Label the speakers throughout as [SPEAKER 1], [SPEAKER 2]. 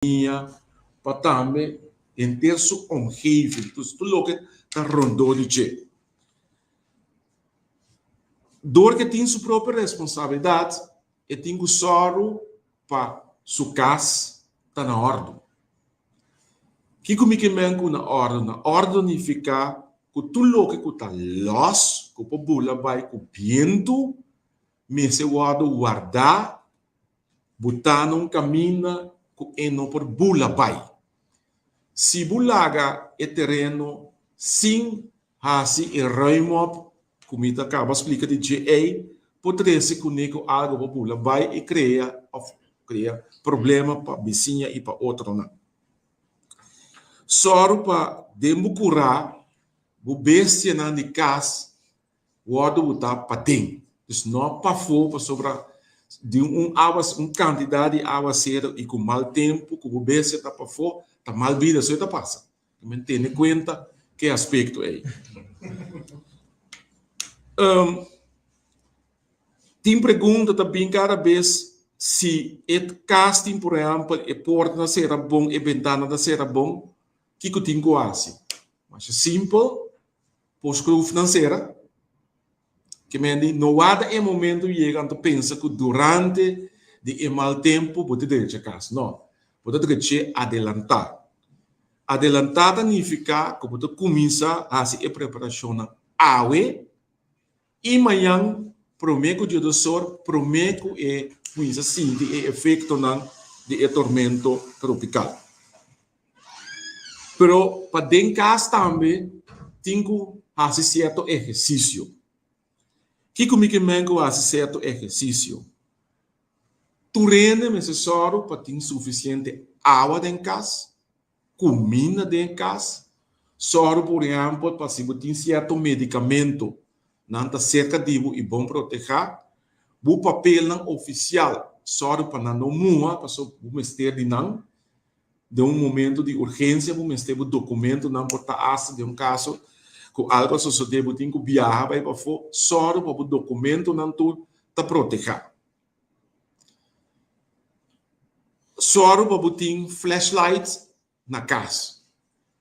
[SPEAKER 1] Famia, pa tambe henter su omgeving, dus tur loke ta rondó di dje. Dor ku e tin su propio responsabilidat, e tin ku sòru pa su kas ta na òrdu. Kiko mi ke men ku na òrdu? Na òrdu nifiká ku tur loke ku ta lòs, ku por bula bai ku bientu, mester wòrdu wardá Bo ta na un kaminda ku e no por bula bai. Si bo laga e tereno sin hasi e ruim op ku mi ta kaba splika di dje ei, por trese kuné ku algu por bula bai i krea òf krea problema pa bisiña i pa otronan. Sòru pa den bo kurá bo bestianan di kas Wòrdu bo ta paden, dus no pafó pasobra di un awa un kantidat di awaseru i ku mal tempu ku bo bestia ta pafó ta mal bida so e ta pasa. Bo men tene kuenta ku e aspekto ei. Tin pregunta ta bin kada bes si e kas tin por ehèmpel e porta ta sera bon e bentana ta sera bon kiko tin ku hasi? Masha simpel. Por skroefnan sera. Ke men di no warda e momento yega anto pensa ku durante di e mal tempu bo ta drecha kas. No, bo ta drech'é adelantá. Adelantá ta nifiká ku bo ta kuminsá hasi e preparashonnan awe i mañan promé ku djodosor, promé ku e kuminsá sinti e efektonan di e tormento tropikal. Pero pa den kas tambe tin ku hasi sierto ehersisio. Kiko mi ke men ku hasi sierto ehersisio? Tur hende mester sòru pa tin sufisiente awa den kas, kuminda den kas, sòru por ehèmpel pa si bo tin sierto medikamento nan ta serka di bo i bon protehá, bo papelnan ofisial sòru pa nan no muha pasobra bo mester di nan. Den un momento di urgencia bo mester bo documentonan por ta hasta den un caso cu algo a sosode bo tin cu biaha bay pafo, sòru pa bo documentonan tur ta proteha. Sòru pa bo tin flashlight na cas.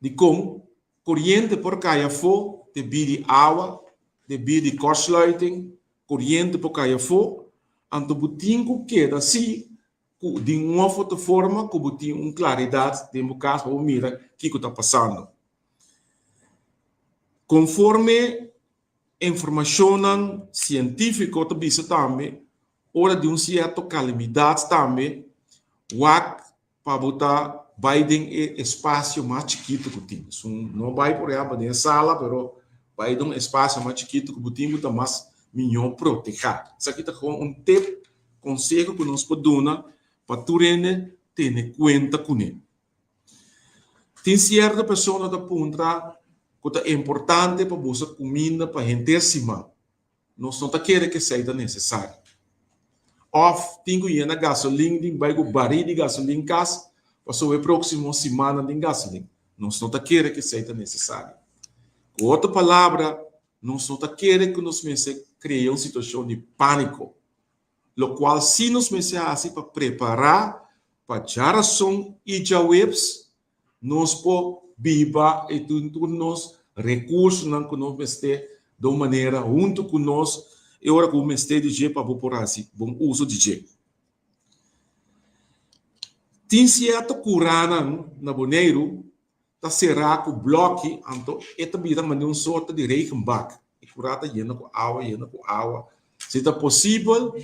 [SPEAKER 1] Dicon? Coriente por cay afo debí di awa, debí di kortsluiting, coriente por cay afo, anto bo tin cu keda si ku di un of otro forma ku bo tin un klaridat den bo kas pa bo mira kiko ta pasando. Konforme informashonnan sientífiko ta bisa tambe ora di un sierto kalamidat tambe wak pa bo ta bai den e espasio mas chikitu ku tin. No bai por ehèmpel den e sala pero bai den un espasio mas chikitu ku bo tin ku ta mas mihó protehá. Esaki ta gewoon un tip Konseho ku nos por duna pa tur hende tene kuenta kuné. Tin sierto persona ta puntra ku ta importante pa buska kuminda pa henter siman. Nos no ta kere ku esei ta nesesario. Òf tin ku yena gasolin tin bai ku barí di gasolin kas pasobra e próksimo simannan tin gasolin. Nos no ta kere ku esei ta nesesario. Ku otro palabra, nos no ta kere ku nos mester krea un situashon di pániko. Lokual sí nos mester hasi pa prepará pa djarason i djaweps nos por biba i tin tur nos rekursonan ku nos mester di un manera huntu ku nos e ora ku bo mester di dje pa bo por hasi bon uso di dje. Tin sierto kuranan na Boneiru ta será ku blòki, anto e ta bira manera un sorto di regenbak. E kurá ta yena ku awa, yena ku awa. Si ta posibel,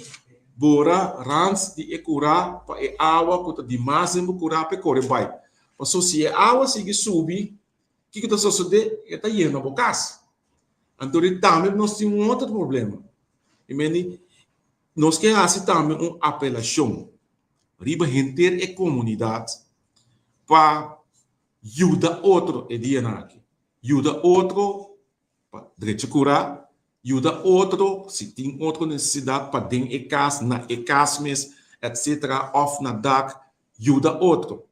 [SPEAKER 1] bora rants di e kurá pa e awa ku ta dimas den bo kurá pa e kore bai. Pasobra si e awa sigui subi, kiko ta sosodé? E ta yena bo kas. Anto di tambe nos tin un otro problema. I meni nos ke hasi tambe un apelashon riba henter e komunidat pa yuda otro e dianan aki. Yuda otro pa drecha kurá, yuda otro si tin otro nesesidat pa den e kas, na e kas mes, etsetera, òf na dak, yuda otro.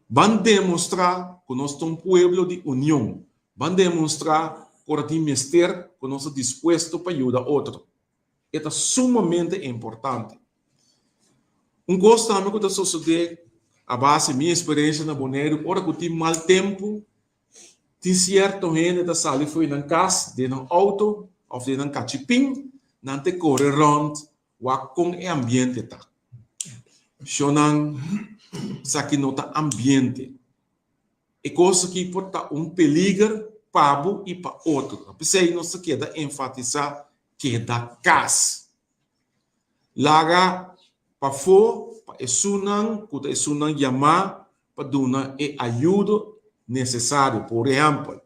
[SPEAKER 1] Ban demostrá ku nos ta un pueblo di union. Ban demostrá ku ora tin mester ku nos ta dispuesto pa yuda otro. E ta sumamente importante. Un kos tambe ku ta sosodé. A base mi eksperensia na Boneiru, ora ku tin mal tempu, tin sierto hende ta sali fo'i nan kas den nan outo òf den nan kachipin, nan ta kore rònt wak kon e ambiente ta. Shonnan, esaki no ta ambiente. E kos aki por ta un peliger pa bo i pa otro. P'esei nos ta keda enfatisá keda kas. Laga pafó pa esunnan ku ta esunnan yamá pa duna e ayudo nesesario. Por ehèmpel,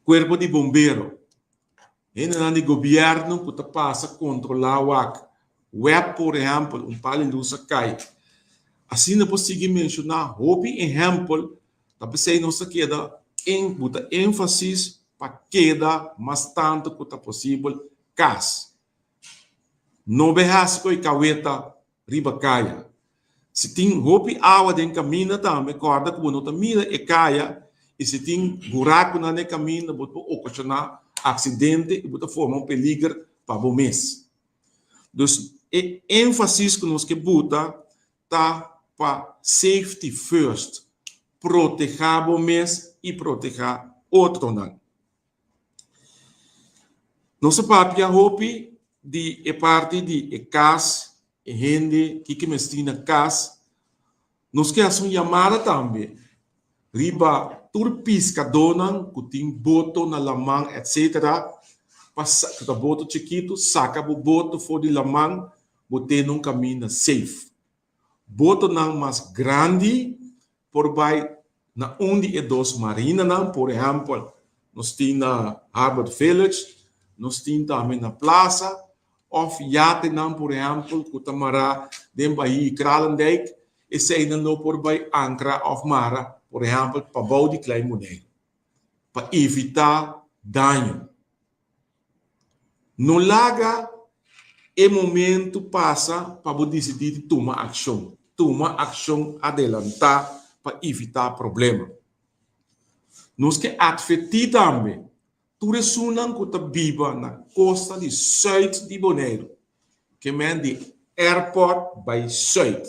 [SPEAKER 1] kuerpo di bombero, hendenan di gobièrnu ku ta pasa kontrolá wak web por ehèmpel, un pal di lus a kai. Asina por sigui menshoná hopi ehèmpel, ta p'esei nos ta keda buta énfasis pa keda mas tantu ku ta posibel kas. No be hasi ku e kaweta riba kaya. Si tin hopi awa den kaminda tambe kòrda ku bo no ta mira e kaya i si tin burakunan den kaminda bo por okashoná aksidente i bo ta forma un peliger pa bo mes. Dus e énfasis ku nos ke buta ta pa safety first, protehá bo mes i protehá otronan. Nos a papia hopi di e parti di e kas, e hende, kiko mester tin na kas. Nos ke hasi un yamada tambe riba tur piskadónan ku tin boto na laman etsetera pa ku ta boto chikitu saka bo boto for di laman bo tene un kaminda safe. Botonan mas grandi por bai na un di e dos marinanan, por ehèmpel nos tin na Harbor Village, nos tin tambe na Plaza, òf yatenan por ehèmpel ku ta mará den Bahia i Kralendijk, eseinan lo por bai ankra òf mara por ehèmpel pabou di Klein Boneiru pa evitá daño. No laga e momento pasa pa bo disidí di tuma akshon. Tuma akshon adelantá pa evitá problema. Nos ke atvertí tambe tur esunnan ku ta biba na kosta di sùit di Boneiru, ke men di airport bai sùit.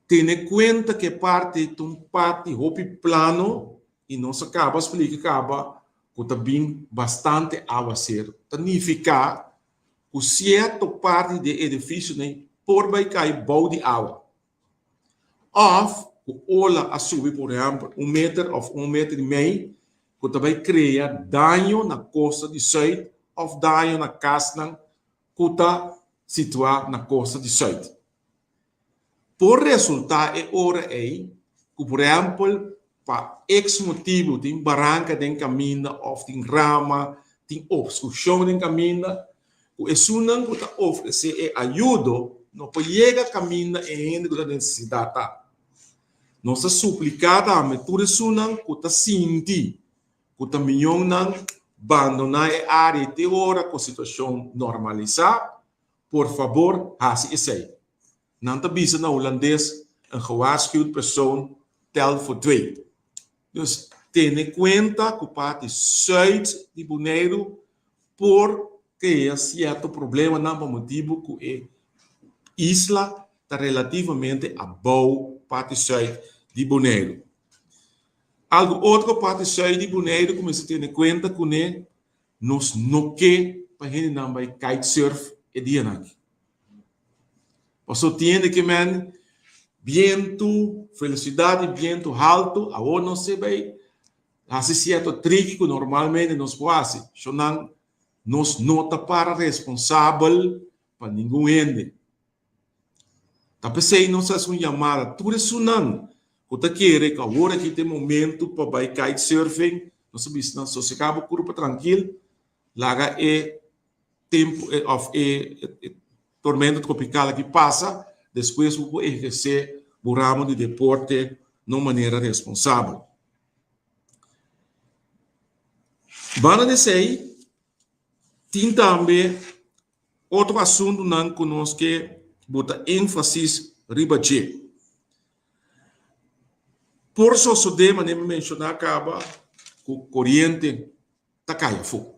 [SPEAKER 1] Tene kuenta ku e parti ta un parti hopi plano i nos a kaba splika kaba ku ta bin bastante awaseru. Ta nifiká ku sierto parti di e edifisionan por bai kai bou di awa. Òf ku ola a subi por ehèmpel un meter òf un meter i mei ku ta bai krea daño na kosta di sùit òf daño na kasnan ku ta situá na kosta di sùit. Por resultá e ora ei ku por ehèmpel pa eks motibu tin baranka den kaminda òf tin rama, tin opstrukshon den kaminda, ku esunnan ku ta ofresé e ayudo no por yega kaminda e hende ku ta nesesitá ta. Nos ta supliká tambe tur esunnan ku ta sinti ku ta miñonnan bandoná e área te ora ku situashon normalisá, por fabor hasi esei. Nan ta bisa na hulandes een gewaarschuwd persoon telt voor twee. Dus tene kuenta ku parti sùit di Boneiru por krea sierto problemanan pa motibu ku e isla ta relativamente abou parti sùit di Boneiru. Algu otro parti sùit di Boneiru ku mester tene kuenta kuné, nos no ke pa hendenan bai kitesurf e dianan aki. Pasobra tin hende ke men bientu, velosidat di bientu haltu, awor nos se bai hasi sierto triki ku normalmente nos por hasi. Shonnan, nos no ta para responsabel pa ningun hende. Ta p'esei nos hasi un yamada tur esunnan ku ta kere ku awor aki ta e momentu pa bai kitesurfing, nos ta bisa nan sosegá bo kurpa trankil, laga e tempu òf e tormenta tropikal aki pasa, despues bo por ehersé bo ramo di deporte na un manera responsabel. Banda di esei tin tambe Otro asuntunan ku nos ke bota énfasis riba dje. Por sosodé, manera mi menshoná kaba, ku koriente ta kai afó.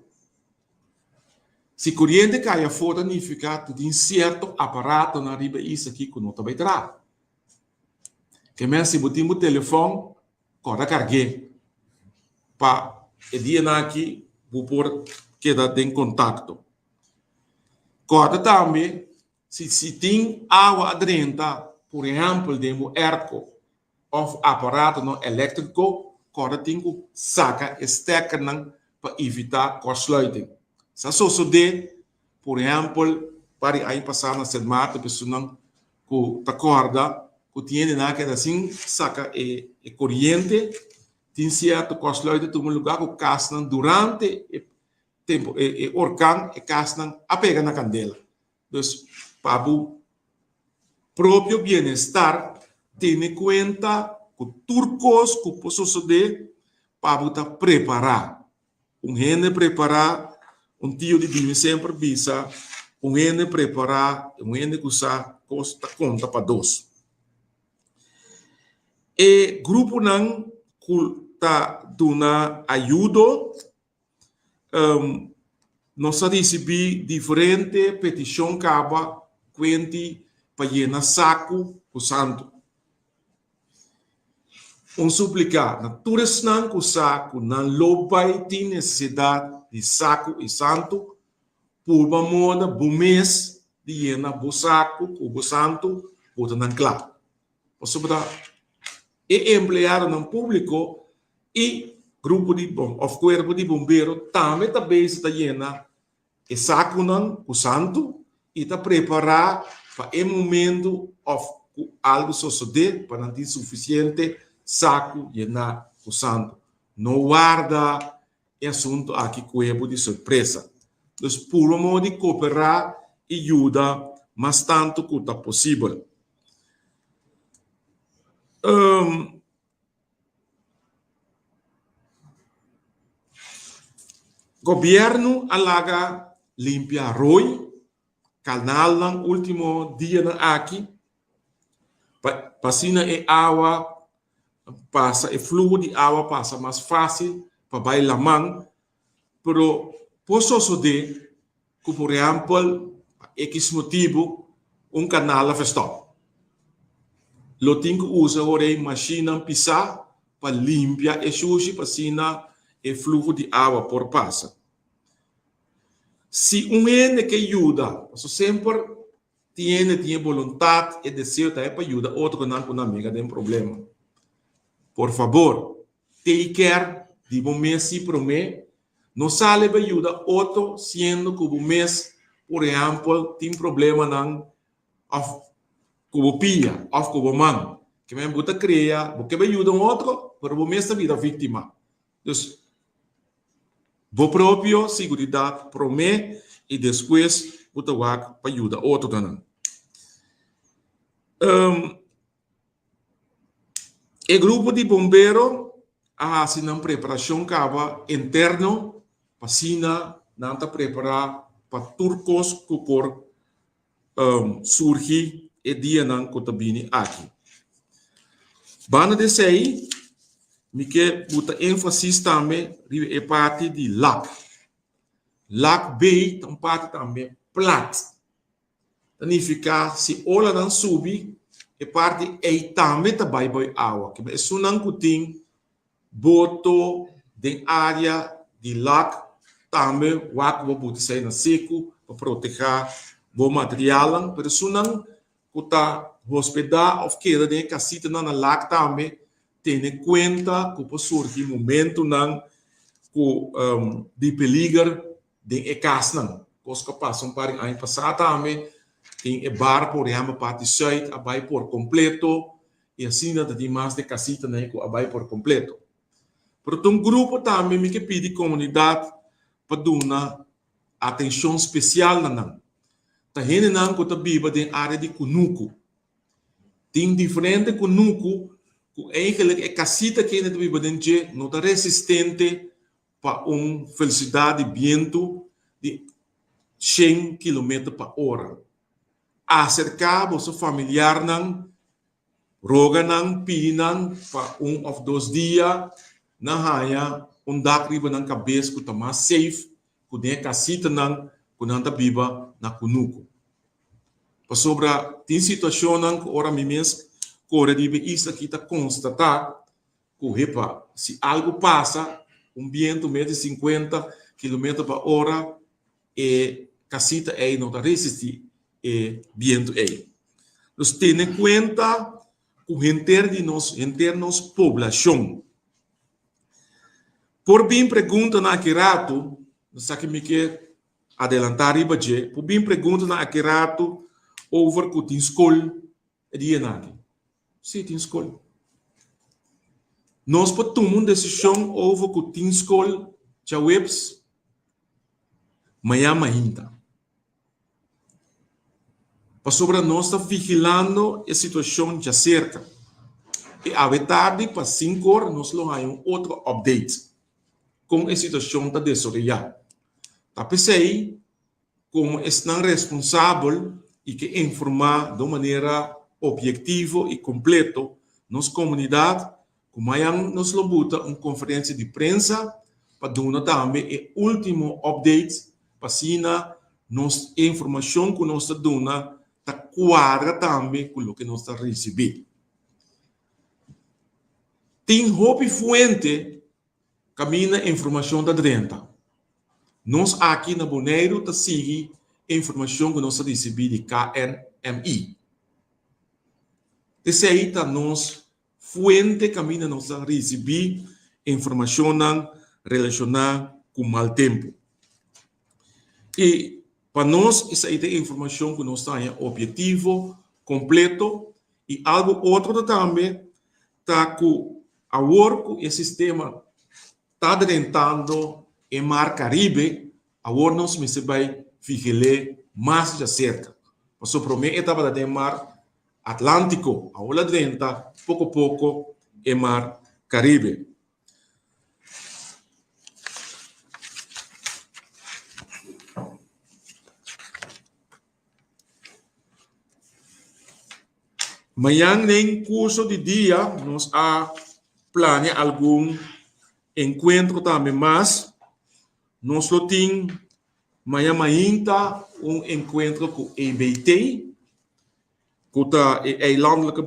[SPEAKER 1] Si koriente kai afó ta nifiká ku tin sierto aparatonan riba e isla akí ku no ta bai traha. Ke men si bo tin bo telefòn, kòrda karg'é pa e dianan aki bo por keda den kontakto. Kòrda tambe si si tin awa a drenta, por ehèmpel den bo èrko òf aparatonan elèktriko, kòrda tin ku saka e stèkernan pa evitá kòrsluiting. Sa sosodé, por ehèmpel, par di aña pasá na Sint Maarten personan ku ta kòrda ku tin hendenan a keda sin saka e koriente, tin sierto kòrsluiting tuma lugá ku kasnan durante e tempu e orkan e kasnan a pega na kandela. Dus pa bo propio bienestar tene kuenta ku tur kos ku por sosodé pa bo ta prepará. Un hende prepará, un tio di dimi semper bisa, un hende prepará, un hende ku sa kos ta konta pa dos. E gruponan ku ta duna ayudo Nos a risibí diferente petishon kaba kuenti pa yena saku ku santu. Un supliká na tur esnan ku sa ku nan lo bai tin nesesidat di saku i santu, purba moda bo mes di yena bo saku ku bo santu bo ta nan kla. Pasobra e empleadonan públiko i grupo di òf kuerpo di bombero tambe ta bezig ta yena e sakunan ku santu i ta prepará pa e momentu òf ku algu sosodé pa nan tin sufisiente saku yená ku santu. No warda e asuntu aki koe bo di sorpresa. Dus purba modo di kooperá i yuda mas tantu ku ta posibel. Gobièrnu a laga limpia rooi, kanalnan último dianan aki pa asina e awa pasa, e fluho di awa pasa mas fásil pa bai laman, pero por sosodé ku por ehèmpel pa ekis motibu un kanal a festòp. Lo tin ku usa ora ei mashinnan pisá pa limpia e shushi pa asina e fluho di awa por pasa. Si un hende ke yuda, pasobra semper Tin hende tin e boluntat, e deseo tambe pa yuda otronan ku nan mega den problema. Por fabor, take care di bo mes si promé. No sali pa yuda otro siendo ku bo mes, por ehèmpel, tin problemanan òf ku bo pia òf ku bo man. Kimen bo ta krea, bo ke bai yuda un otro, pero bo mes ta bira víktima. Dus, bo propio siguridat promé i despues bo ta wak pa yuda otronan. E grupo di bombero a hasi nan preparashon kaba interno pa asina nan ta prepará pa tur kos ku por surgi e dianan ku ta bini aki. Banda di esei, mi ke buta énfasis tambe riba e parti di lak. Lak bei ta un parti tambe plat. Ta nifiká si olanan subi, e parti ei tambe ta bai bou awa. Kibera esunnan ku tin Boto den área di lak tambe wak bo buta esei na seku pa protehá bo materialnan. Pero esunnan ku ta hospedá òf keda den e kasitanan na lak tambe tene kuenta ku por surgi momentunan ku di peliger den e kasnan. Kos ku a pasa un par di aña pasá tambe tin e bar por ehèmpel parti sùit a bai por kompleto i asina ta tin mas de kasitanan ku a bai por kompleto. Pero ta un grupo tambe mi ke pidi komunidat pa duna atenshon spesial na nan. Ta hendenan ku ta biba den área di kunuku. Tin diferente kunuku ku eigenlik e kasita ku hende ta biba den dje no ta resistente pa un velosidat di bientu di shen kilometer pa ora. Aserká boso familiarnan, roga nan, pidi nan pa un òf dos dia nan haña un dak riba nan kabes ku ta mas safe ku den e kasitanan ku nan ta biba na kunuku. Pasobra tin situashonnan ku ora mi mes. kore riba e isla aki ta konstatá ku hepa si algu pasa un bientu mes di 50 kilometer pa ora e kasita ei no ta resistí e bientu ei. Dus tene kuenta ku henter di nos henter nos poblashon. Por bin preguntanan aki ratu, esaki mi ke adelantá riba dje, por bin preguntanan aki ratu over ku tin skol e dianan aki. Sí, tin skol. Nos por tuma un desishon over ku tin skol djaweps mañan mainta. Pasobra nos ta vigilando e situashon djaserka. I awe tardi pa sinkor nos lo haña un otro update kon e situashon ta desaroyá. Ta p'esei komo esnan responsabel i ke informá di un manera obyektivo i kompleto nos komunidat ku mañan nos lo buta un konferensia di prensa pa duna tambe e último update pa asina nos e informashon ku nos ta duna ta kuadra tambe ku loke nos ta risibí. Tin hopi fuente kaminda informashon ta drenta. Nos aki na Boneiru ta sigui e informashon ku nos ta risibí di KNMI. Esei ta nos fuente kaminda nos ta risibí informashonnan relashoná ku mal tempu. I pa nos esei ta e informashon ku nos ta haña ophetivo, kompleto i algu otro ta tambe ta ku awor ku e sistema ta drentando e mar Caribe, awor nos mester bai vigil'é mas djaserka. Pasobra promé e tabata den mar Atlántico, awor la drenta poko poko e mar Caribe. Mañan den curso di dia nos a plania algun encuentro tambe mas. Nos lo tin mañan mainta un encuentro cu EBT, cu ta e Eilandelijke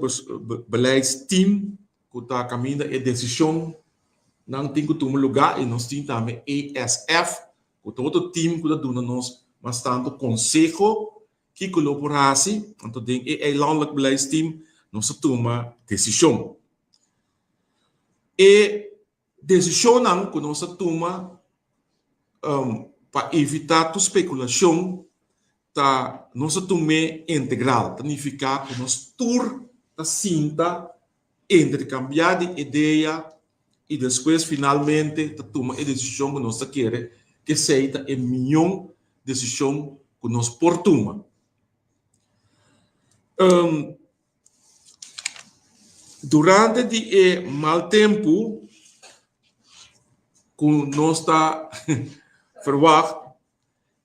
[SPEAKER 1] Beleidsteam, cu ta caminda e decisionnan tin cu tuma lugar y nos tin tambe ESF, cu ta otro team cu ta duna nos mas tanto conseho kiko lo por haci, anto den e Eilandelijk Beleidsteam nos ta tuma decision. E decisionnan cu nos ta tuma pa evita tur speculacion ta nos ta tum'e integral, ta nifica cu nos tur ta sinta intercambia di idea y despues finalmente ta tuma e decision cu nos ta kere cu esey ta e miyon decision cu nos por tuma. Durante di e mal tempu cu nos ta verwacht,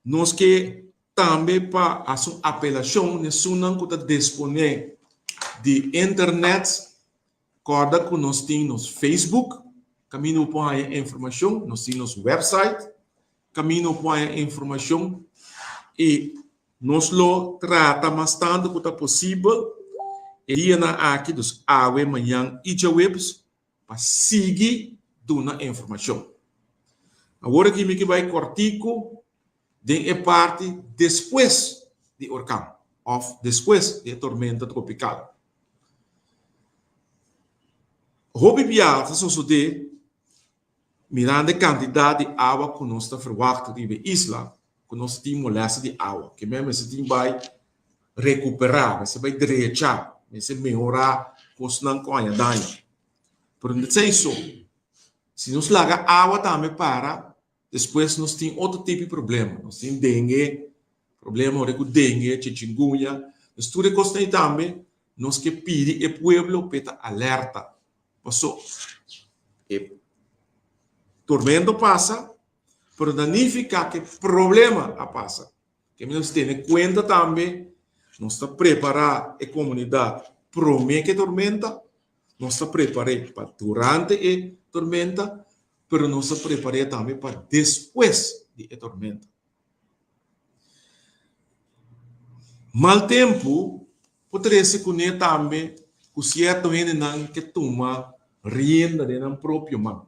[SPEAKER 1] nos ke Tambe pa hasi un apelashon n'esunnan ku ta disponé di internet, kòrda ku nos tin nos Facebook kaminda bo por haña informashon, nos tin nos wèpsait kaminda bo por haña informashon i nos lo trata mas tantu ku ta posibel e dianan aki, dus awe, mañan i djaweps pa sigui duna informashon. Awor aki mi ke bai kòrtiku den e parti despues di orkan òf despues di e tormenta tropikal. Hopi bia ta sosodé mirando e kantidat di awa ku nos ta ferwagt riba e isla ku nos ta tin molèsta di awa. Ke men mester tin bai rekuperá, mester bai drecha, mester mehorá kosnan ku haña daño. Pero no ta esei so. Si nos laga awa tambe para, Despues nos tin otro tipo di problema. Nos tin dengue, problema ora ku dengue, chikungunya. Nos tur e kosnan ei tambe nos ke pidi e pueblo pa e ta alerta. Paso e tormento pasa, pero no nifiká ku e problema a pasa. Ke nos tene kuenta tambe, nos ta prepará e komunidat promé ku e tormenta, nos ta prepar'é pa durante e tormenta, pero nos ta prepar'é tambe pa despues di e tormenta. Mal tempu por trese kuné tambe ku. ku sierto hendenan ke tuma rienda den nan propio man,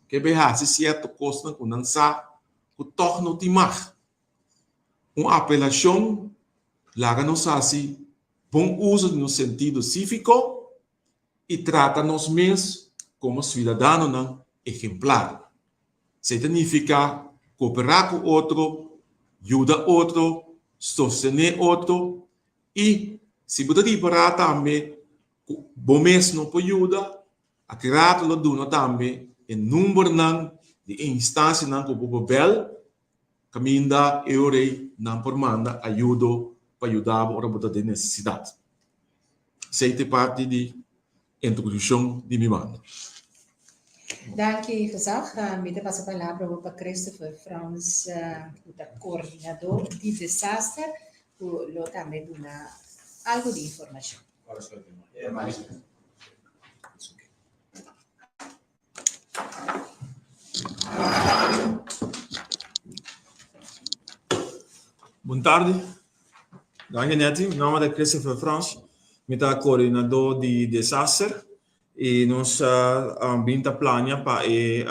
[SPEAKER 1] ke bai hasi sierto kosnan ku nan sa ku tòg no tin mag. Un apelashon laga nos hasi bon uso di nos sentido síviko i trata nos mes komo siudadanonan ehemplar. Esei ta nifiká kooperá ku otro, yuda otro, sostené otro i si bo ta ripará tambe ku bo mes no por yuda, aki rato lo duna tambe e numbernan di e instansianan ku bo por bèl kaminda e ora ei nan por manda ayudo pa yuda bo ora bo ta den nesesidat. Esei ta e parti di introdukshon di mi banda.
[SPEAKER 2] Danki Gezag. Mi ta pasa palabra awor pa Christopher Frans ku ta koordinadó di desaster ku lo tambe duna algu di informashon.
[SPEAKER 3] Bon tardi. Danki Netty. Mi nomber ta Christopher Frans. Mi ta koordinadó di desaster i nos a bin ta plania pa e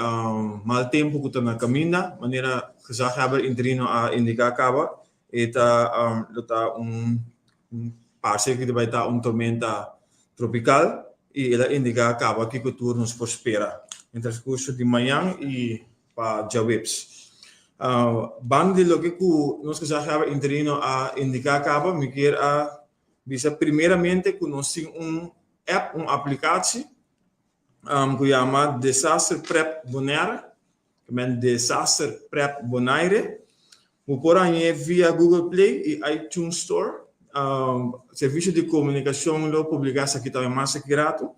[SPEAKER 3] mal tempu ku ta na kaminda. Manera gezaghebber interino a indiká kaba, e ta lo ta un parse ku ta bai ta un tormenta tropikal i el a indiká kaba kiko tur nos por spera den transkurso di mañan i pa djaweps. Banda di loke ku nos gezaghebber interino a indiká kaba, mi kier a bisa primeramente ku nos tin un app, un aplikatie ku yama Desaster Prep Bonaire, ke men Desaster Prep Bonaire. Bo por hañ'é via Google Play i iTunes Store. Servisio di Komunikashon lo publiká esaki tambe mas aki ratu.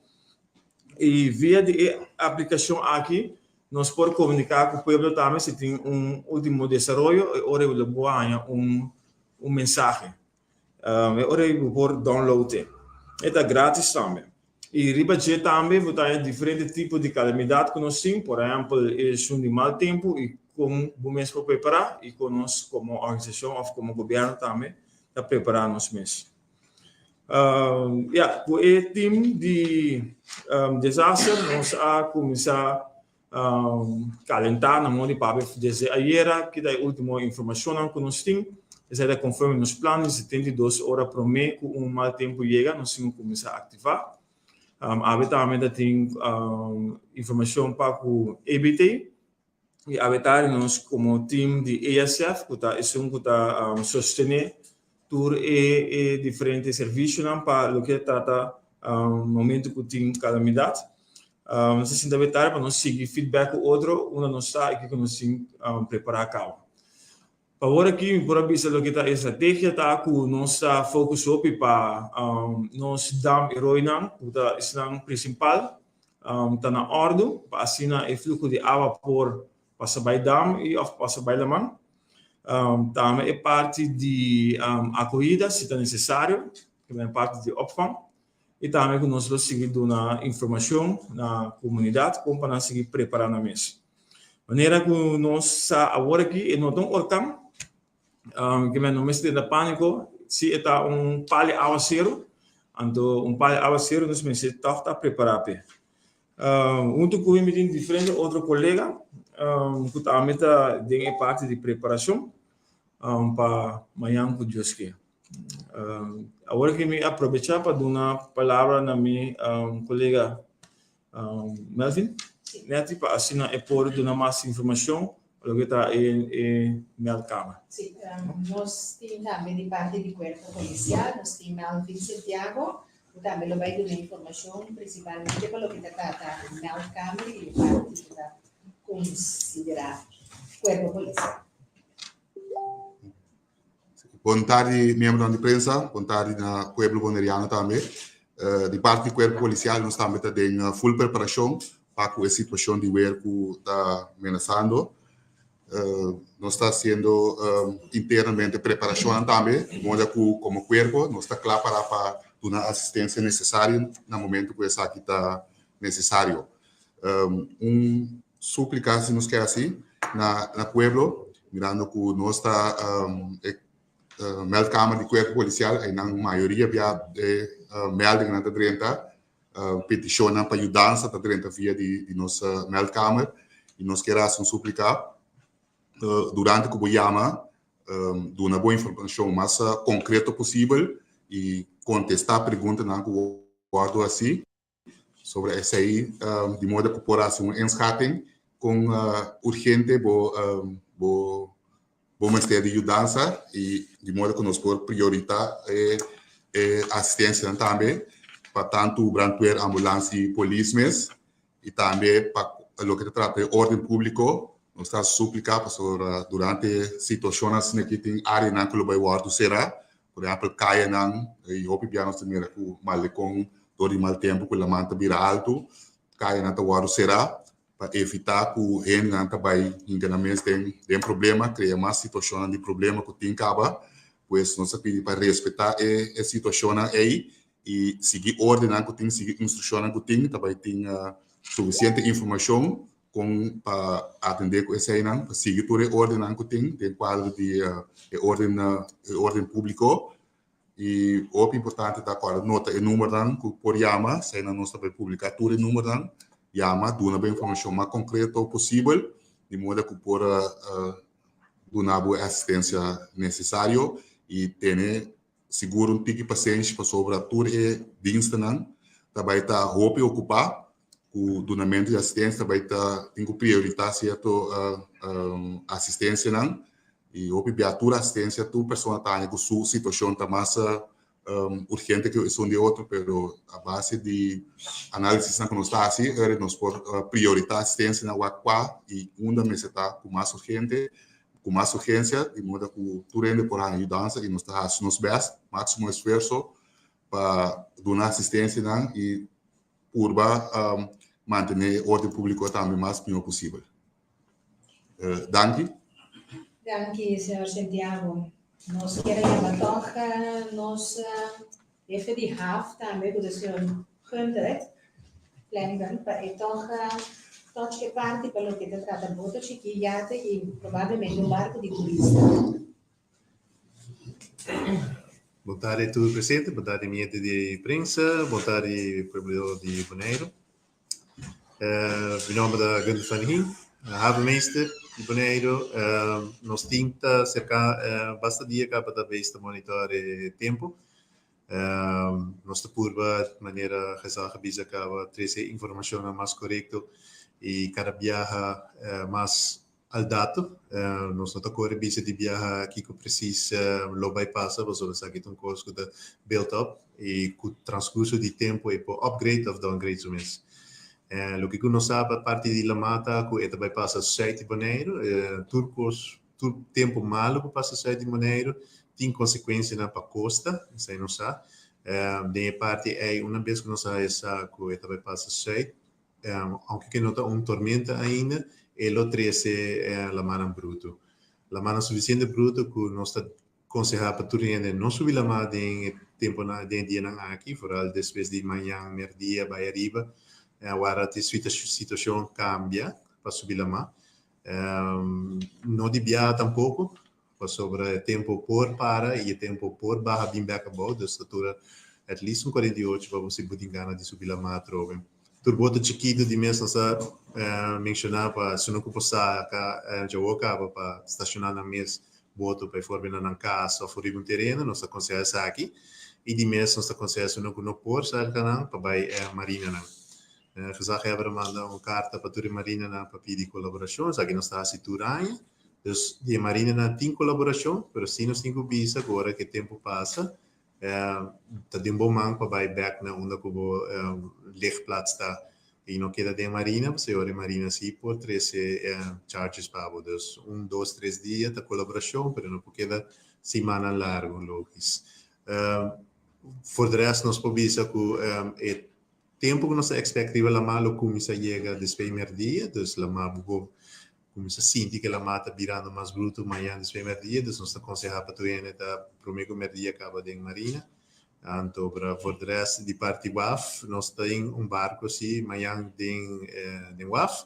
[SPEAKER 3] I via di e aplikashon aki nos por komuniká ku pueblo tambe si tin un último desaroyo e ora lo bo haña un mensahe. E ora ei bo por download e. E ta gratis tambe. I riba dje tambe bo ta haña diferente tipo di kalamidat ku nos tin, por ehèmpel esun di mal tempu i kon bo mes por prepará i kon nos komo organisashon òf komo gobièrnu tambe ta prepará nos mes. Ya, ku e tim di desaster nos a kuminsá Calentá na modo di papia desde ayera, ki ta e ultimo informacionnan cu nos tin. Esai ta conforme nos plan di 72 ora prome cu un mal tempo yega nos tin cu cuminsa activa. Awe tambe ta tin informacion pa cu EBT y awe tardi nos como team di ESF cu ta esun cu ta sostene tur e e diferente servicionan pa loke ta trata momento cu tin calamidad. Nos ta sinta betar pa nos sigui feedback cu otro unda nos ta y kico nos tin prepara caba. Pa awor aki mi por a bisa loke ta e estrategia ta cu nos ta focus hopi pa nos dam y rooinan cu ta esnan principal ta na ordo pa asina e fluho di awa por pasa bai dam y of pasa bai laman. Tambe e parti di akohida si ta nesesario, ku ta e parti di opvang. I tambe ku nos lo sigui duna informashon na komunidat kon pa nan sigui prepará nan mes. Manera ku nos sa awor aki e no ta un orkan, ke men no mester tenta pániko, si e ta un pal di awaseru, anto un pal di awaseru nos mester tòg ta prepará p'e. Huntu ku mi tin diferente otro kolega ku tambe ta den e parti di preparashon pa mañan ku Dios ke. Awor ki mi aprovechá pa duna palabra na mi kolega Melvin Netty pa asina e por duna mas informashon pa loke ta e meldkamer.
[SPEAKER 2] Sí, nos tin tambe di parti di Kuerpo Polisial, nos tin Melvin Santiago Bo tambe lo bai duna informashon prinsipalmente pa loke ta trata meldkamer i e parti ku ta konsiderá kuerpo polisial.
[SPEAKER 4] Bon tardi miembronan di prensa, bon tardi na pueblo boneriano tambe. Di parti di kuerpo polisial nos tambe ta den full preparashon pa ku e situashon di wer ku ta menasando. Nos ta haciendo internamente preparacionnan tambe, di moda cu como cuerpo nos ta cla para pa duna asistencia necesario na momento cu esaki ta necesario. Un suplica si nos kier haci na na pueblo, mirando cu nos ta e meldkamer di cuerpo policial, eynan mayoria bia e meldingnan ta drenta. Petishonnan pa yudansa ta drenta via di nos meldkamer i nos kier hasi un súplika durante ku bo yama duna bo informashon mas konkreto posibel i kontestá preguntanan ku wòrdu hasí sobre esei di moda ku por hasi un inschatting kon urgente bo bo mester di yudansa i di moda ku nos por prioritá e asistensianan tambe pa tantu brandweer, ambulans i polis mes i tambe pa loke ta trata e órden públiko. Nos ta supliká pasobra durante situashonnan asina aki tin áreanan ku lo bai wòrdu será, por ehèmpel kayanan i hopi bia nos ta mira ku malekon dor di mal tempu ku laman ta bira altu, kayanan ta wòrdu será pa evitá ku hendenan ta bai hinka nan mes den den problema, krea mas situashonnan di problema ku tin kaba. Pues nos ta pidi pa respetá e e situashonnan ei i sigui ordennan ku tin, sigui instrukshonnan ku tin, ta bai tin sufisiente informashon kon pa atendé ku eseinan, pa sigui tur e ordennan ku tin den kuadro di e orden e orden públiko. I hopi importante ta kòrda nota e numbernan ku por yama, eseinan nos ta bai publiká tur e numbernan, yama, duna bo informashon mas konkreto posibel, di moda ku por duna bo e asistensia nesesario i tene sigur un tiki pasenshi pasobra tur e dienstenan ta bai ta hopi okupá ku dunamentu di asistensia, ta bai ta tin ku prioritá sierto asistensianan. I hopi bia tur asistencia, tur persona ta haña ku su situacion ta mas urgente ku esun di otro, pero a base di análisisnan ku nos ta hasi, ora nos por prioritá asistencianan wak kua i unda mester ta ku mas urgente, ku mas urgencia, di moda ku tur hende por haña yudansa i nos ta hasi nos best, máximo esfuerso pa duna asistencianan i purba mantené e orden públiko tambe mas mihó posibel. Danki.
[SPEAKER 2] Danki, señor Santiago. Nos kier a yama tòg nos hefe di haf tambe, ku ta señor Gunther Flanagan, pa e tòg touch e parti pa loke ta trata boto chikí, yate i probablemente un barku di turista.
[SPEAKER 5] Bon tardi tur presente, bon tardi mi hende di prensa, bon tardi pueblo di Boneiru. Mi nomber ta Gunther van Hien, havenmeester di Boneiru. Nos tin ta serka basta dia kaba ta bezig ta monitor e tempu. Nos ta purba manera Gezag a bisa kaba trese informashonnan mas korekto i kada biaha mas Al dato, nos no ta kore bisa di biaha kiko presis lo bai pasa pasobra esaki ta un kos ku ta build up i ku transkurso di tempu e por upgrade òf downgrade su mes. Loke ku nos sa pa parti di lamá ta ku e ta bai pasa sùit di Boneiru. Tur kos, tur tempu malu ku pasa sùit di Boneiru tin konsekuensianan pa kosta, esei nos sa. Den e parti ei una bes ku nos a haña sa ku e ta bai pasa sùit, Aunke ke no ta un tormenta ainda, e lo trese lamannan brutu. Lamannan sufisiente brutu ku nos ta konsehá pa tur hende no subi lamá den e tempunan, den e dianan aki, foral despues di mañan merdia bai ariba, wara te situashon kambia pa subi lamá. No di biaha tampoko, pasobra e tempu por para i e tempu por baha bin bek abou, dus ta dura at least un 48 pa bo si bo tin gana di subi lamá atrobe. Tur boto chikitu di mes nos a menshoná pa esunnan ku por sa ka djawo kaba pa stashoná nan mes boto pa e for bini na nan kas òf riba un tereno, nos ta konsehá esaki i di mes nos ta konsehá esunnan ku no por serka nan pa bai marinanan. Gezaghebber a manda un karta pa tur e marinanan pa pidi kolaborashon, esaki nos ta hasi tur aña. Dus di e marinanan tin kolaborashon, pero si nos tin ku bisa ku ora ku e tempu pasa, ta den bo man pa bai bèk na unda ku bo ligplaats ta i no keda den marina, pasobra ora e marina si por trese charges pa bo. Dus un, dos, tres dia ta kolaborashon, pero no por keda simannan largu, logis. For de rest nos por bisa ku e tempu ku nos ta expect riba lamá lo kuminsá yega despues di mèrdia, dus lamá bo por Kuminsá sinti ku e lamá ta birando mas brutu mañan despues mèrdia, dus nos ta konsehá pa tur hende ta promé ku mèrdia kaba den marina. Anto bra for de rest di parti waf nos tin un barko si mañan den den waf.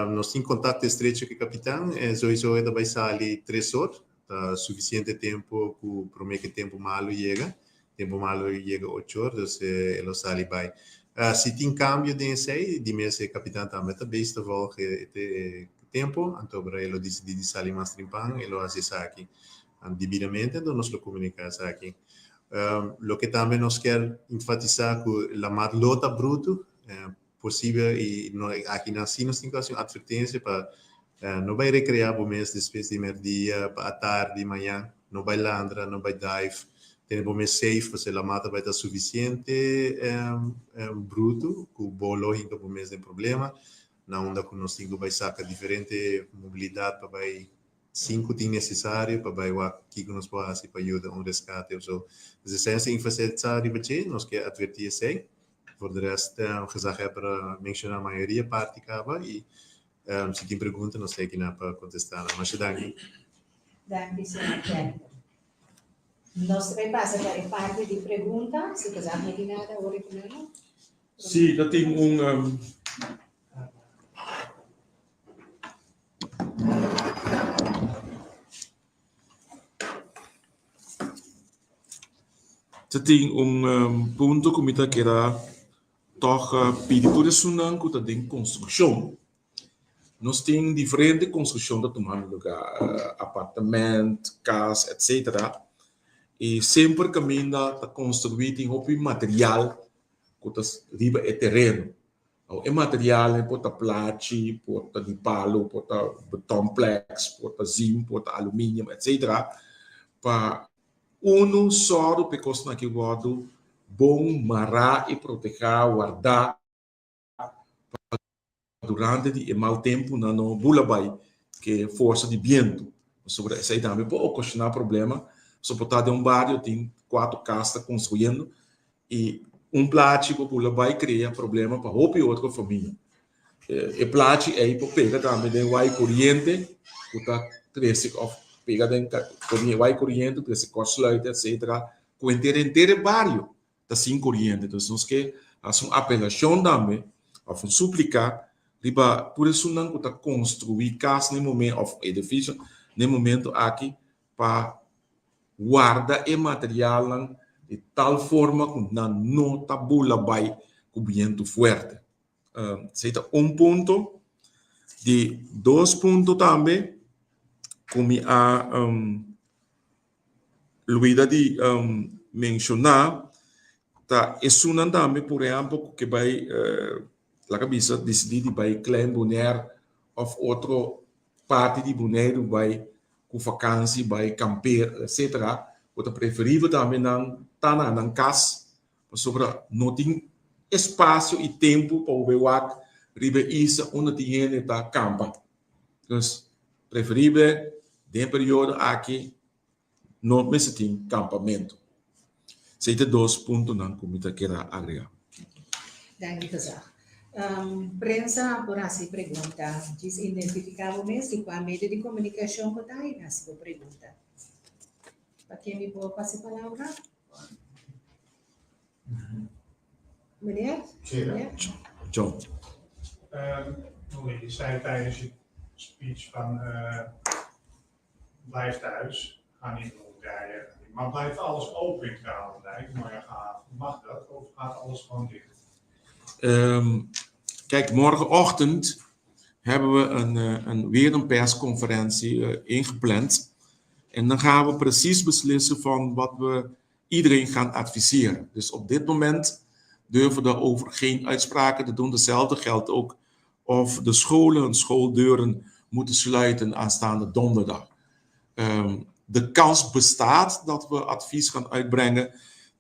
[SPEAKER 5] Nos tin kontakto estrecho ku e kapitan, soiso e ta bai sali tres or, ta sufisiente tempu ku promé ku e tempu malu yega. Tempu malu yega ocho or, dus e lo sali bai. Si tin kambio den esei, di mes e kapitan tambe ta bezig ta volg e tempu, anto ora e lo disidí di sali mas trimpan, e lo hasi esaki debidamente, anto nos lo komuniká esaki. Loke tambe nos kier enfatisá ku lamat lo ta brutu, posibel i no aki nan si nos tin ku hasi un atvertensia pa no bai rekreá bo mes despues di mèrdia pa atardi mañan, no bai landra, no bai dive, tene bo mes safe pasobra lamat ta bai ta sufisiente brutu ku bo lo hinka bo mes den problema na unda ku nos tin ku bai saka diferente mobilidat pa bai sin ku tin nesesario pa bai wak kiko nos por hasi pa yuda un reskate of so. Dus esei nos ta enfasetsa riba dje, nos ke atvertí esei. Voor de rest, gezaghebber a menshoná mayoria parti kaba i si tin pregunta nos ta aki pa kontestá nan. Masha danki.
[SPEAKER 2] Danki, señor Kennedy. Nos ta bai pasa pa e parti di pregunta. Si gezag no tin nada ora ku nan.
[SPEAKER 1] Sí, ta tin un. Ta tin un punto ku mi ta keda tòg pidi tur esunnan ku ta den konstrukshon. Nos tin diferente konstrukshon ta tumando lugá, apartement, kas, etsetera. I semper kaminda ta konstruí tin hopi material ku ta riba e tereno. Awor e materialnan por ta plachi, por ta di palo, por ta betonpleks, por ta zink, por ta aluminium, etcetera, pa unu sòru pa e kosnan aki wòrdu bon mará i protehá, wardá, pa durante di e mal tempunan no bula bai ku e forsa di bientu. Pasobra esei tambe por okashoná problema. Soportá den un bario tin kuater kas ta konstruyendo I un plachi por bula bai krea problema pa hopi otro famia. E plachi ei por pega tambe den wai koriente ku ta trese òf pega den wai koriente ku trese kortsluit etsetera ku henter henter e bario ta sin koriente. Entonces nos ke hasi un apelashon tambe òf un suplika riba tur esunnan ku ta konstruí kas na e momento òf edifisio na e momento aki pa warda e materialnan di tal forma ku nan no ta bula bai ku bientu fuerte. Esei ta un punto. Di dos punto tambe ku mi a luida di menshoná ta esunnan tambe por ehèmpel ku ke bai laga bisa disidí di bai Klein Bonaire òf otro parti di Boneiru bai ku fakansi bai kamper etcetera ku ta preferibel tambe nan ta na nan kas pasobra no tin espasio i tempu pa bo bai wak riba e isla unda tin hende ta kampa. Dus preferibel den e periodo aki no mester tin kampamentu. Esei ta dos puntonan ku mi ta keda agrega.
[SPEAKER 2] Danki Gezag. Prensa por hasi pregunta. Djis identifiká bo mes di kua medio di komunikashon bo ta i hasi bo pregunta. Pa ken mi por pasa e palabra? Meneer?
[SPEAKER 1] Sí. John.
[SPEAKER 6] Je zei tijdens je speech van Blijf thuis, ga niet rondrijden. Maar blijft alles open in Kralendijk morgenavond? Mag dat of gaat alles gewoon dicht?
[SPEAKER 1] Kijk, morgenochtend hebben we een, een, weer een persconferentie ingepland. En dan gaan we precies beslissen van wat we iedereen gaan adviseren. Dus op dit moment durven we daarover geen uitspraken te doen. Dezelfde geldt ook of de scholen hun schooldeuren moeten sluiten aanstaande donderdag. De kans bestaat dat we advies gaan uitbrengen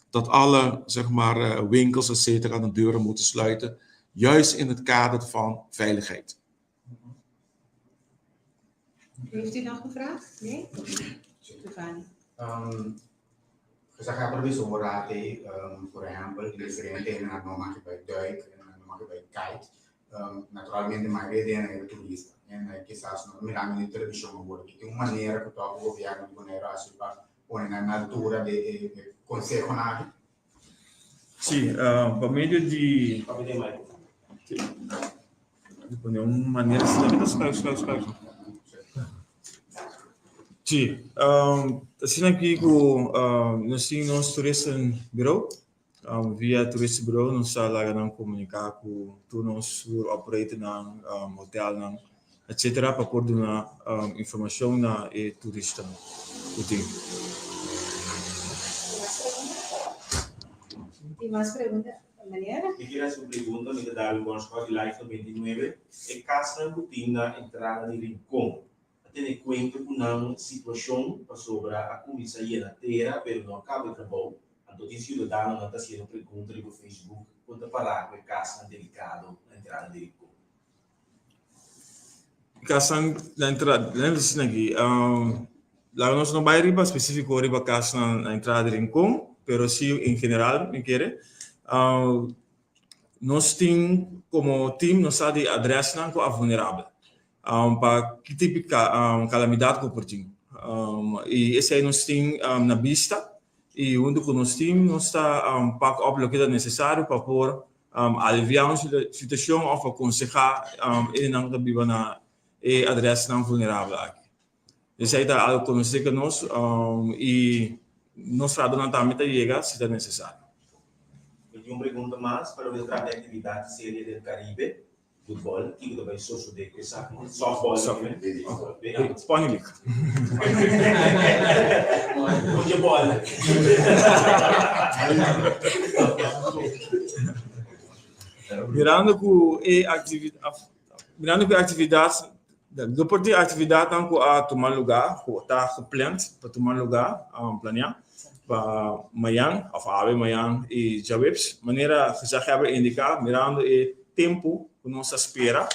[SPEAKER 1] dat alle zeg maar, winkels et cetera de deuren moeten sluiten, juist in het kader van veiligheid.
[SPEAKER 2] Heeft u nog een vraag? Nee? Giovanni.
[SPEAKER 7] Gezaghebber bisa un rati, por ehèmpel, diferente hendenan no mag bai duik, hendenan no mag bai kite. Naturalmente mayoria di hendenan ta turista. Hendenan kisas no ta mirando den televishon awor. Ki tin un manera ku tòg gobièrnu di Boneiru hasi pa pone nan na altura di e konsehonan aki?
[SPEAKER 3] Sí, pa medio di. Di pone un manera. Sí, asina aki ku nos tin nos toeristenbureau. Via toeristenbureau nos ta laga nan komuniká ku tur nos tour operatornan, hotelnan, etcetera pa por duna informashon na e turistanan ku tin.
[SPEAKER 2] Tin mas pregunta? Meneer?
[SPEAKER 8] Mi kier hasi un pregunta, mi ta Darwin Bornschot di Life 99. E kasnan ku tin na entrada di Rincon, A tene kuenta ku nan situashon pasobra a kuminsá yena tera pero no a kaba e trabou. Anto tin siudadanonan ta hasiendo pregunta riba Facebook kon ta pará ku e kasnan delikado na entrada di Rincon.
[SPEAKER 3] Kasnan na entrada, lei asina aki, laga nos no bai riba spesífiko riba kasnan na entrada di Rincon, pero si en general mi kere. Nos tin komo team nos sa di adrèsnan ku a vulnerabel. Pa ki tipo di kalamidat ku por tin. I esei nos tin na bista i huntu ku nos team nos ta pak op loke ta nesesario pa por aliviá un situashon òf pa konsehá esnan ku ta biba na e adrèsnan vulnerabel aki. Esei ta algu konosí ku nos i nos radonan tambe ta yega si ta nesesario.
[SPEAKER 8] Mi tin un pregunta mas pa loke ta trata e aktividat Serie del Caribe. Futbol, kiko ta bai sosodé ku esaki? Softball tambe?
[SPEAKER 3] Pony League.
[SPEAKER 8] Konje bòl.
[SPEAKER 3] Mirando ku e mirando ku e aktividat, lo por tin aktividatnan ku a tuma lugá, ku ta gepland pa tuma lugá, planeá pa mañan òf awe mañan i djaweps. Manera gezaghebber a indiká, mirando e tempu ku nos ta spera,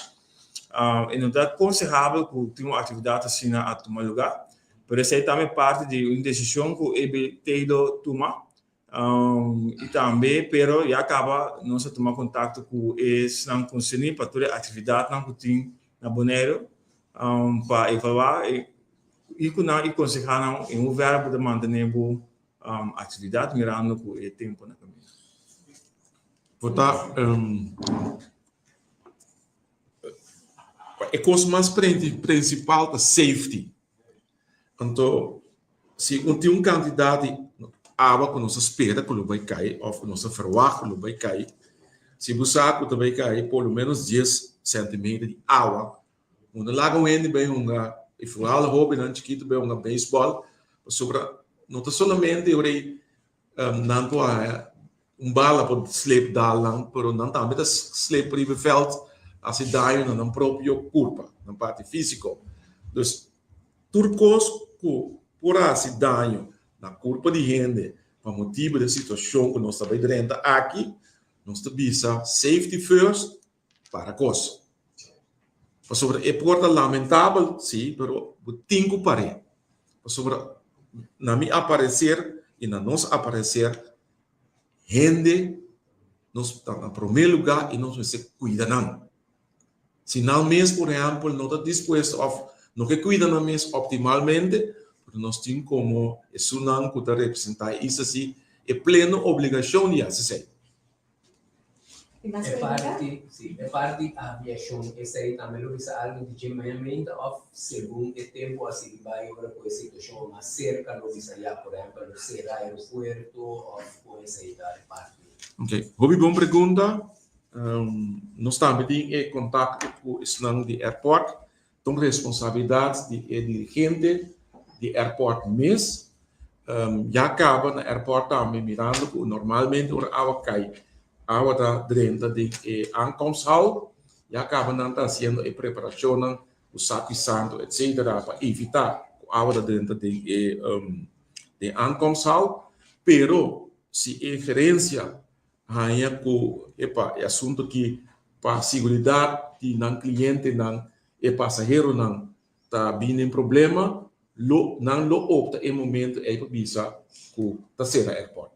[SPEAKER 3] e no ta konsehabel ku tin un aktividat asina a tuma lugá, pero esei tambe parti di un desishon ku EBT lo tuma i tambe pero ya kaba nos a tuma kontakto ku esnan konserní pa tur e aktividatnan ku tin na Boneiru pa evaluá i ku nan i konsehá nan en hoeverre bo ta mantené bo aktividat mirando ku e tempu na kaminda.
[SPEAKER 1] Bo ta e kos mas prinsipal ta safety. Anto si un tin un kantidat di awa ku nos ta spera ku lo bai kai òf ku nos ta ferwagt ku lo bai kai, si bo sa ku ta bai kai por lo ménos dies sèntimeter di awa, bo no laga un hende bai hunga, i foral hóbennan chikitu bai hunga beisbòl, pasobra no ta solamente ora ei nan por haña un bala por slip dal nan, pero nan tambe ta slip riba e veld hasi daño na nan propio kurpa, nan parti físiko. Dus tur kos ku por hasi daño na kurpa di hende pa motibu di e situashon ku nos ta bai drenta aki, nos ta bisa safety first, para kos. Pasobra e por ta lamentabel, sí, pero bo tin ku par'é. Pasobra na mi aparecer i na nos aparecer, hende nos ta na promé lugá i nos mester kuida nan. Si nan mes, por ehèmpel, no ta dispuesto òf no ke kuida nan mes optimalmente, pero nos tin komo esunnan ku ta representá e isla si e pleno obligashon di hasi esei.
[SPEAKER 9] E parti, sí, e parti aviashon, esei tambe lo bisa algu di dje mañana meinta òf segun e tempu a sigui bai ora ku e situashon a mas serka lo bisa ya, por ehèmpel lo sera aeropuerto òf kon esei ta e parti?
[SPEAKER 1] Ok, hopi bon pregunta. Nos tambe tin e kontakto ku esnan di airport. Ta un responsabilidat di e dirigente di airport mes. Ya kaba na airport tambe mirando ku normalmente ora awa kai, awa ta drenta den e aankomsthal. Ya kaba nan ta hasiendo e preparashonnan ku saki santu etcetera pa evitá ku awa ta drenta den e den aankomsthal. Pero si e gerensia haña ku epa e asuntu aki pa siguridat di nan klientenan, e pasaheronan ta bini den problema, lo nan lo opta e momento ei pa bisa ku ta sera airport.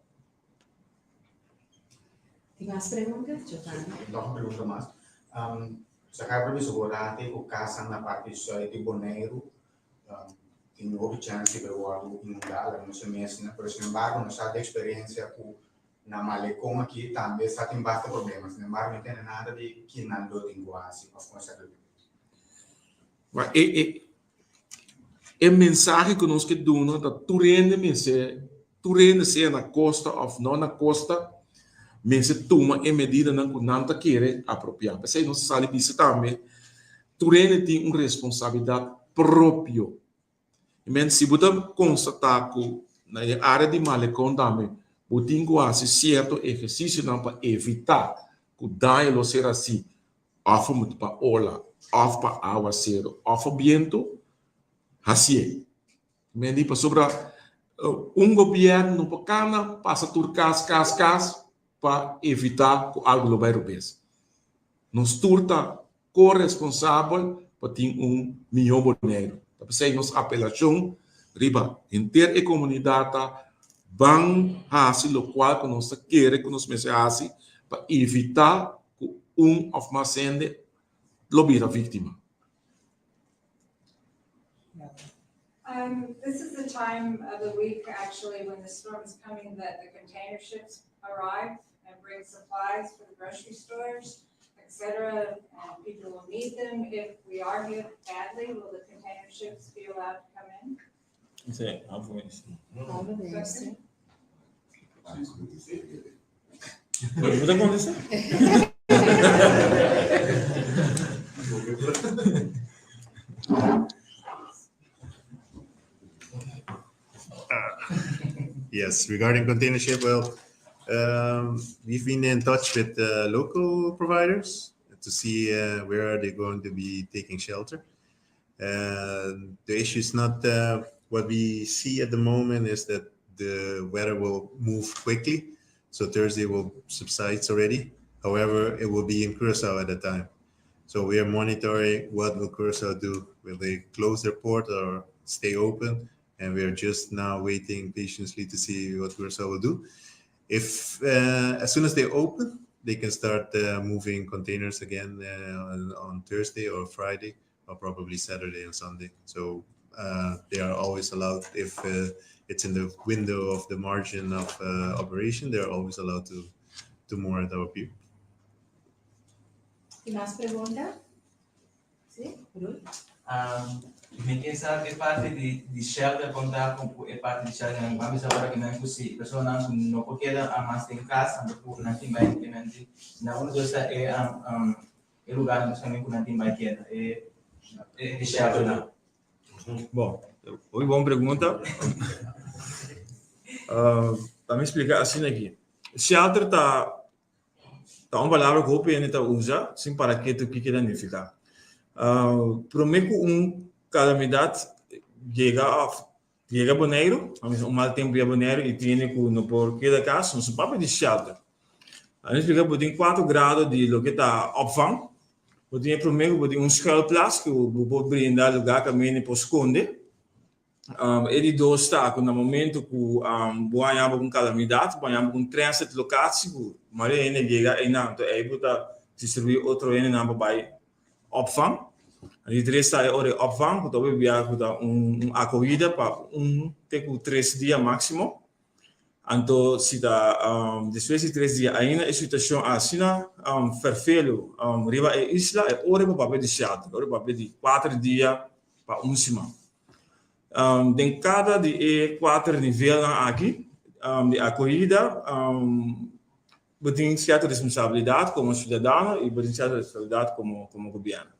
[SPEAKER 2] Tin mas pregunta, Giovanni?
[SPEAKER 7] Nog un pregunta mas. Sa ka por bisa bo rate ku kasanan na parti sùit di Boneiru tin hopi chèns di por wòrdu inundá, laga nos e mes, pero sin embargo nos sa di eksperensia ku Na Malecon aki tambe sa tin basta problema, sin embargo no tende nada di kinan lo tin ku hasi òf kon esaki lo tin.
[SPEAKER 1] Ma e e. E mensahe ku nos ke duna ta tur hende mester, tur hende sea na kosta òf no na kosta, mester tuma e medidanan ku nan ta kere apropiá. P'esei nos a sali bisa tambe, tur hende tin un responsabilidat propio. I men si bo ta konstatá ku na e área di Malekon tambe bo tin ku hasi sierto ehersisionan pa evitá ku daño lo ser hasí òf pa ola òf pa awaseru òf pa bientu, hasié. Men di pasobra un gobièrnu no por kana pasa tur kas, kas, kas pa evitá ku algu lo bai robes. Nos tur ta ko-responsabel pa tin un mihó Boneiru. Ta p'esei nos apelashon riba henter e komunidat ta ban hasi lokual ku nos ta kere ku nos mester hasi pa evitá ku un òf mas hende lo bira víktima.
[SPEAKER 10] Um, this is the time of the week actually when the storm is coming that the container ships arrive and bring supplies for the grocery stores, etc. And people will need them. If we are hit badly, will the container ships be allowed to come in?
[SPEAKER 3] Sí, havenmeester.
[SPEAKER 2] Havenmeester.
[SPEAKER 3] Bo ta kontestá?
[SPEAKER 5] Yes, regarding container ship, well, we've been in touch with local providers to see where are they going to be taking shelter. The issue is not what we see at the moment is that the weather will move quickly. So Thursday will subside already. However, it will be in Curacao at the time. So we are monitoring what will Curacao do. Will they close their port or stay open? And we are just now waiting patiently to see what Curacao will do. If as soon as they open, they can start moving containers again on Thursday or Friday or probably Saturday and Sunday. So they are always allowed if it's in the window of the margin of operation, they are always allowed to moor at our pier.
[SPEAKER 2] Tin mas pregunta? Sí, Ruth?
[SPEAKER 11] Mi ke sa e parti di shelter kon ta ku e parti di shelter nan ban bisa ora ku nan ku si personanan ku no por keda mas den kas anto ku nan tin bai implementi na unda dos ta e e lugar nan ku nan tin bai keda e e shelter nan.
[SPEAKER 3] Bon, hopi bon pregunta. Pa mi splika asina aki. Shelter ta Ta un palabra ku hopi hende ta usa sin para ketu kiko ta nifiká. Promé ku un kalamidat yega òf yega Boneiru, un mal tempu yega Boneiru i tin hende ku no por keda kas, nos no papia di shelter. A mi splika bo tin kuater grado di loke ta opvang. Bo tin e promé ku bo tin un schuilplaats ku bo por brinda lugá kaminda por skonde. E di dos ta ku na momento ku bo haña bo ku un kalamidat, bo haña bo ku un transit lokatie ku mayoria hende yega einan, anto ei bo ta distribuí otro hendenan pa bai opvang. E di tres ta e ora di opvang ku ta hopi bia ku ta un akohida pa un te ku tres dia máksimo. Anto si ta despues di tres dia ainda e situashon asina ferfelu riba e isla, e ora bo papia di shelter, e ora bo papia di kuater dia pa un siman. Den kada di e kuater nivelnan aki di akohida, bo tin sierto responsabilidat komo siudadano i bo tin sierto responsabilidat komo gobièrnu.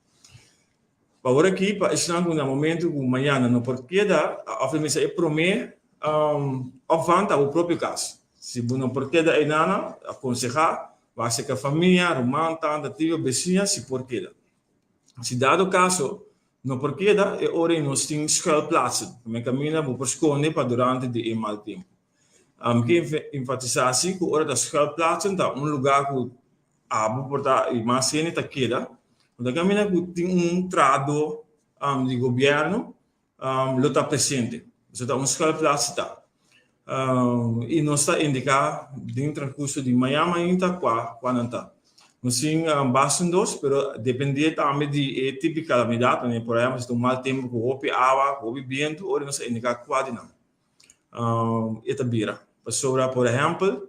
[SPEAKER 3] Pa ora aki, pa esnan ku na momentu ku mañana no por keda, òf ta mester e promé opvang ta bo propio kas. Si bo no por keda einan, akonsehá wak serka famia, ruman, tanta, tio, besiña si por keda. Si dado kaso no por keda, e ora ei nos tin schuilplaatsen, ku men kaminda bo por skonde pa durante di e mal tempu. Mi ke enfatisá si ku ora ta schuilplaatsen ta un lugá ku abo por ta i mas hende ta keda, no ta kaminda ku tin un trahadó di gobièrnu lo ta presente. Esei ta un schuilplaats si ta. I nos ta indiká den transkurso di mañan mainta kua kua nan ta. Nos tin basta un dos, pero dependé tambe di e tipo di kalamidat, manera por ehèmpel si ta un mal tempu ku hopi awa, ku hopi bientu, ora nos ta indiká kua di nan e ta bira. Pasobra por ehèmpel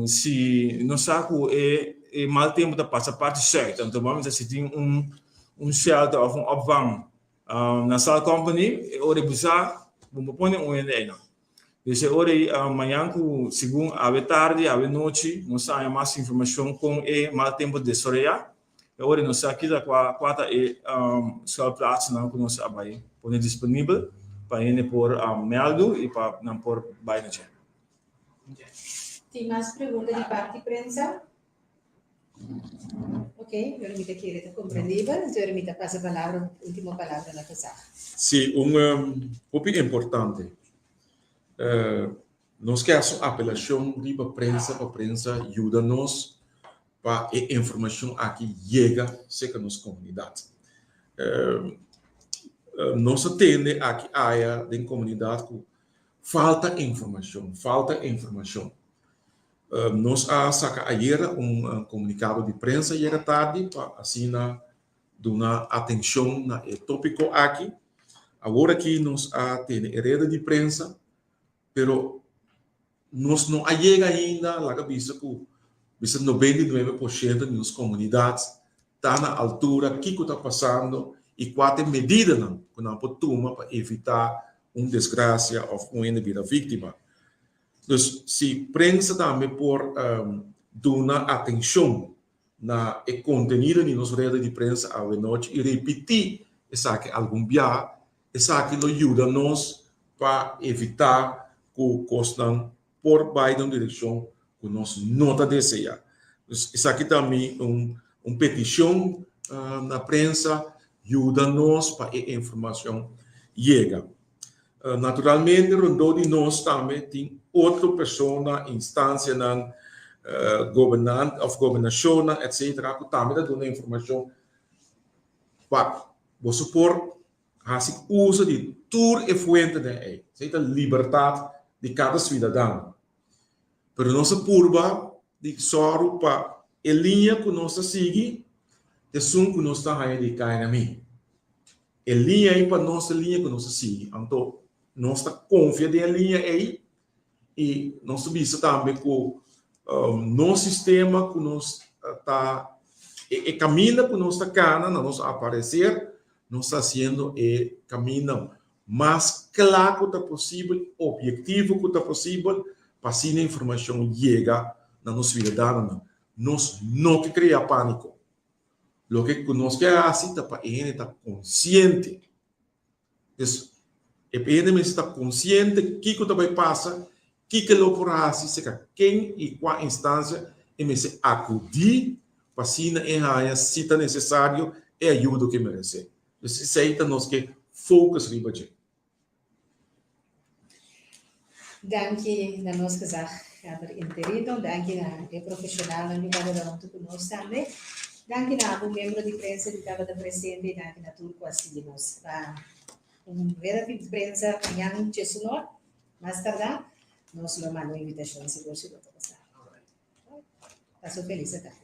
[SPEAKER 3] si nos sa ku e e mal tempu ta pasa parti sùit, anto bo a mester si tin un un shelter òf un opvang. Na Sal Company e ora ei bo sa bo no pone un hende einan. Dus e ora ei mañan ku segun awe tardi, awe nochi nos ta haña mas informashon kon e mal tempu desaroyá. E ora ei nos sa kita kua kua ta e schuilplaatsnan ku nos a bai pone disponibel pa hende por mèldu i pa nan por bai na dje.
[SPEAKER 2] Tin mas pregunta di parti prensa? Ok, pero mi ta kere ta komprendibel, entonces mi ta pasa palabra, último palabra na Gezag.
[SPEAKER 1] Sí, un hopi importante. Nos ke hasi un apelashon riba prensa pa prensa yuda nos pa e informashon aki yega serka nos komunidat. Nos a tende aki aya den komunidat ku falta informashon, falta informashon. Nos a saka ayera un komunikado di prensa ayera tardi pa asina duna atenshon na e tópiko aki. Awor aki nos a tene e reda di prensa, pero nos no a yega ainda, laga bisa ku bisa 99% di nos komunidat ta na altura kiko ta pasando i kua ta e medidanan ku nan por tuma pa evitá un desgrasia òf un hende bira víktima. Dus si prensa tambe por duna atenshon na e kontenido di nos reda di prensa awenochi i ripití esaki algun biaha, esaki lo yuda nos pa evitá ku kosnan por bai den un direkshon ku nos no ta deseá. Dus esaki ta mi un petishon na prensa, yuda nos pa e informashon yega. Naturalmente rondó di nos tambe tin otro persona, instansianan, gobernante òf gobernashonnan etcetera ku tambe ta duna informashon pa boso por hasi uso di tur e fuentenan ei. Esei ta libertat di kada siudadano. Pero nos a purba di sòru pa e liña ku nos ta sigui ta esun ku nos ta haña di KNMI. E liña ei pa nos ta e liña ku nos ta sigui. Anto nos ta konfia den e liña ei i nos ta bisa tambe ku nos sistema ku nos ta e kaminda ku nos ta kana na nos apareser nos ta hasiendo e kaminda mas kla ku ta posibel, obyektivo ku ta posibel pa asina informashon yega na nos siudadanonan. Nos no ke krea pániko. Loke ku nos ke hasi ta pa e hende ta konsiente. Pues, e hende mester ta konsiente kiko ta bai pasa, kiko e lo por hasi, serka ken i kua instansia e mester akudí pa asina e haña, si ta nesesario, e ayudo ku e meresé. Pues esei ta nos ke focus riba dje.
[SPEAKER 2] Danki na nos gezaghebber interino, danki na e profesionalnan ku tabata huntu ku nos tambe. Danki na algun miembro di prensa ku tabata presente i danki na tur ku a sigui nos pa un rueda di prensa mañan djesunor, mas tardá, nos lo manda un invitashon sigur si bo ta pasá. Pasa un felis tardi.